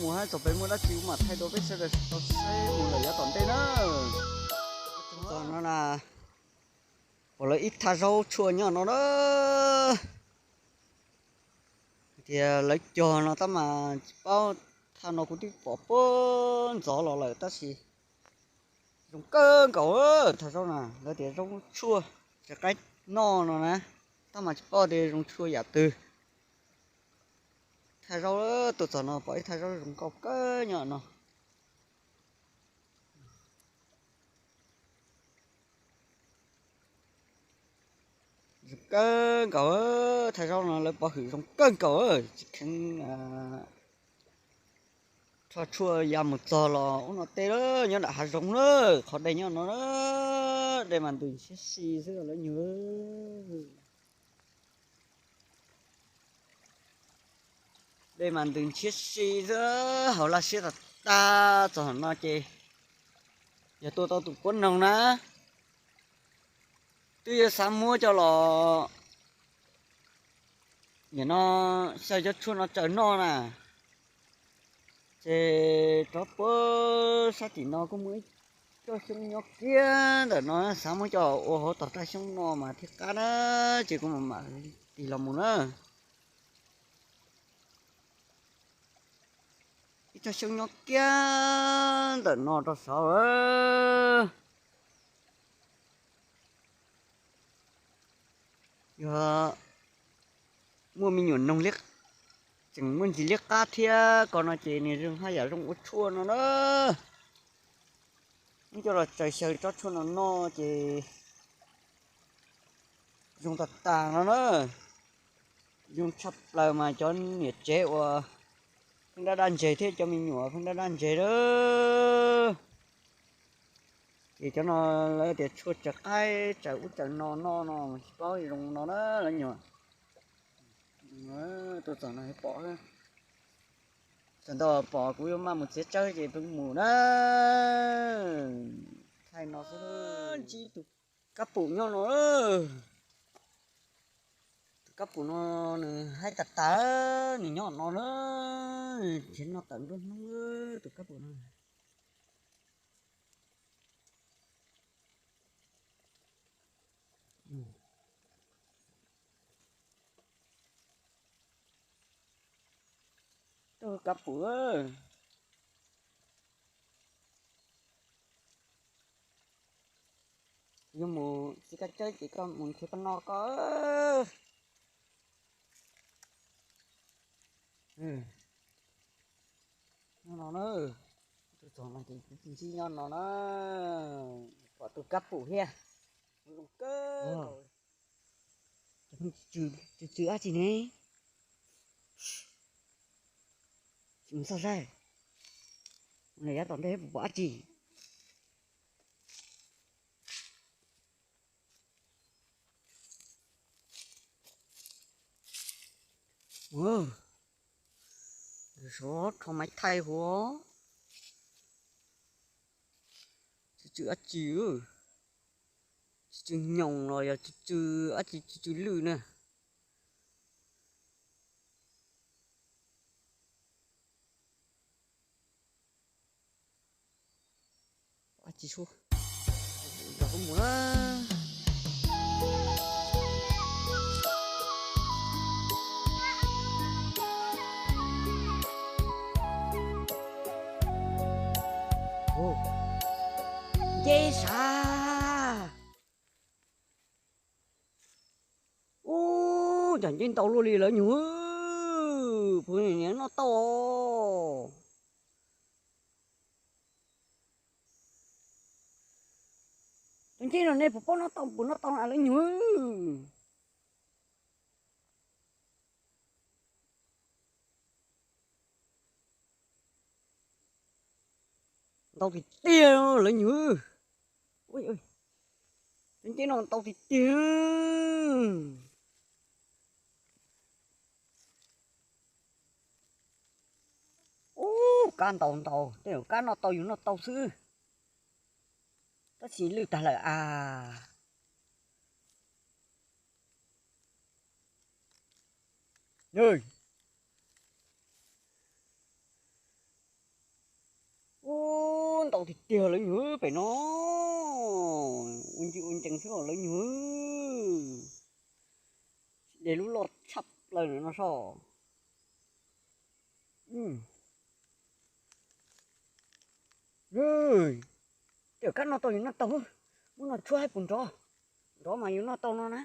Mus hais txog pem muaj dab tsi kuv mam thaij rau peb sawv daws tau saib mus lawm yav tom ntej na. Txog no na, pom lawv ib thaj zaub tshuaj nyob no na. Tias lawv cog no tab mas tsis paub, thaj no kuv twb pom puag ntxov los lawm tab sis zoo kawg nkaus. Thaj zaub na lawv tias zaub tshuaj tsis qaib noj no na, tab mas tsis paub tias zoo tshuaj yam twg. Thaj zaub tuaj txog no pom ib thaj zaub zoo nkauj kawg nyob no. Zoo kawg nkaus, thaj zaub no lawv pov hwm zoo kawg nkaus, tsis kheev rho tshuaj ya mus txog los ub no tej lawm, nyob nram hav zoov lawm, qhov dej nyob no, dej mas ntws ntshiab si xwb lawv nyuag. Dej mas ntws ntshiab si xwb, haus laj siab tag tag txog no ces yog tua tau tus puab noog na, twb yuav xav muab coj los nim no xyaw cov tshuaj no tsaws noj na. Ces rov puag sab tim no kuj muaj ib tsob xyoob nyob kiag ntawm no, xav muab coj ua hauv tog raj xyoob no mas thiaj qab na, ces kuv mam mam tig los mus na. Ib tsob xyoob nyob kiag ntawm no rau saud. Yog muaj me nyuam noog liab, tseem muaj ntsis liab qab thiab ko no ces nws zoo haj yam zoo ua tshuaj no na. Muab coj los tsaws xyaw tsob tshuaj no noj ces zoo tag tag no na. Zoo tshaj plaws mas cov niam tsev uas pheej daj daj ntseg thiab cov me nyuam pheej daj daj ntseg lawm. Ces cov no lawv tias tshuaj tsaws qaib tsaws ub tsaws no noj no tsis paub zoo no na lawv nyuam. Tuaj txog no pom, txog nto pom kuv yuav maj mus txiav tsawb ces peb mus na. Thaij no xwb. Ntsib tus kab pum nyob no. Tus kab pum no nws haib tag tag, nws nyob no na. Nrhiav noj tawm nruab hnub tus kab pum no. Tus kab pum, yuav mus txiav kab tsawb ces koj mus nrhiav pab no koj. Nyob no na, tus txog no ces ntsib nyob no na, pom tus kab pum thiab. Zoo kawg. Tsw tsw dab tsi ne? Tsis mus txog saib, yav tom ntej puas pom dab tsi. Sov rho maiv thaij huv. Tsw tsw dab tsi, tsw tsw nyoos los yog tsw tsw dab tsi, tsw tsw lwj na. Dab tsi sub, los koj mus na. Nce sav. Ub, cas nce ntau luaj li lawv nyuag, puas noj tau? Cov nce no nej puas paub noj tau, puas noj tau na lawv nyuag? Ntau tiag tiag lawv nyuag. Cov nce no ntau tiag tiag. Ub, kab ntau ntau, tej zaum kab noj tau yus noj tau xwb, tab sis lwj tag lawm as. Ntau tiag tiag lawv nyuag pem no, ua ncig ua ncees xwb os lawv nyuag. De lub loj tshaj plaws no soj. Tej kab no tau yus noj tau, muab no tshuab hab puas nrov, nrov mas yus noj tau no na.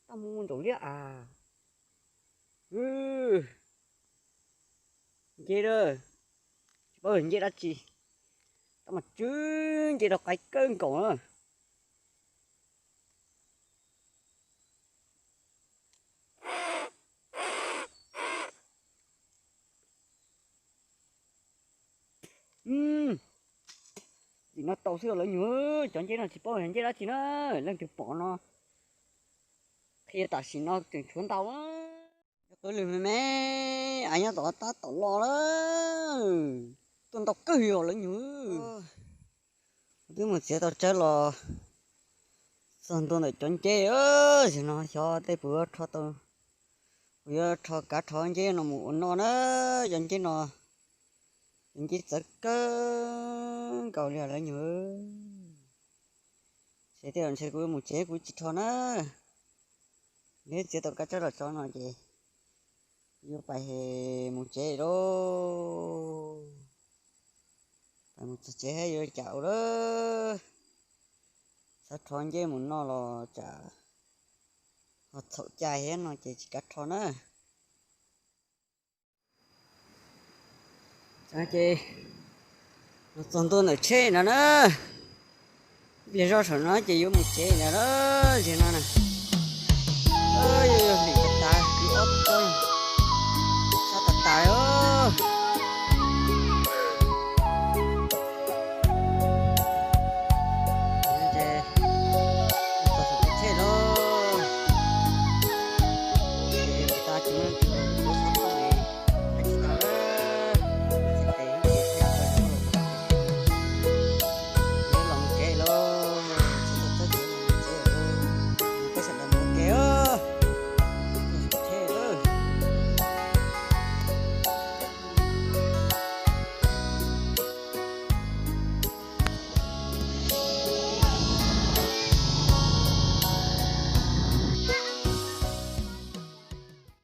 Tau mus ntaus liab as. Nce, tsis paub nce dab tsi, tau mas tsw nce rau qaib kawg nkaus na. Tsis noj tau xwb lawv nyuag, cov nceb no tsis paub yog nceb dab tsi na, leej twg pom no qhia tam sim no tseem tshuav ntau. Qwv lwg me me, av nyob tom tab tom los lawm, tuaj ntau kawg os lawv nyuag. Twb mus txiav tau tsawb los txog ntua ntawm cov nceb, zaum no xyov tej puas yuav rho tau, puas yuav rho kav rho nceb no mus ua noj na. Cov nceb no, cov nceb txawv kawg nkaus li lawv nyuag. Ces tej zaum ntshe kuv yuav mus tsev kuv tsis rho na. Neb txiav tau kab tsawb los tso no ces yuav pais mus tsev lauj. Pais mus txog tsev yuav cas ua lawm. Xav rho nceb mus noj los tsam ho txhaum cai thiab no ces tsis kav rho na. Ces los txog ntua ntawm tsheb no na, pliag zoj saum no ces yuav mus tsev ntawd na, zig no na.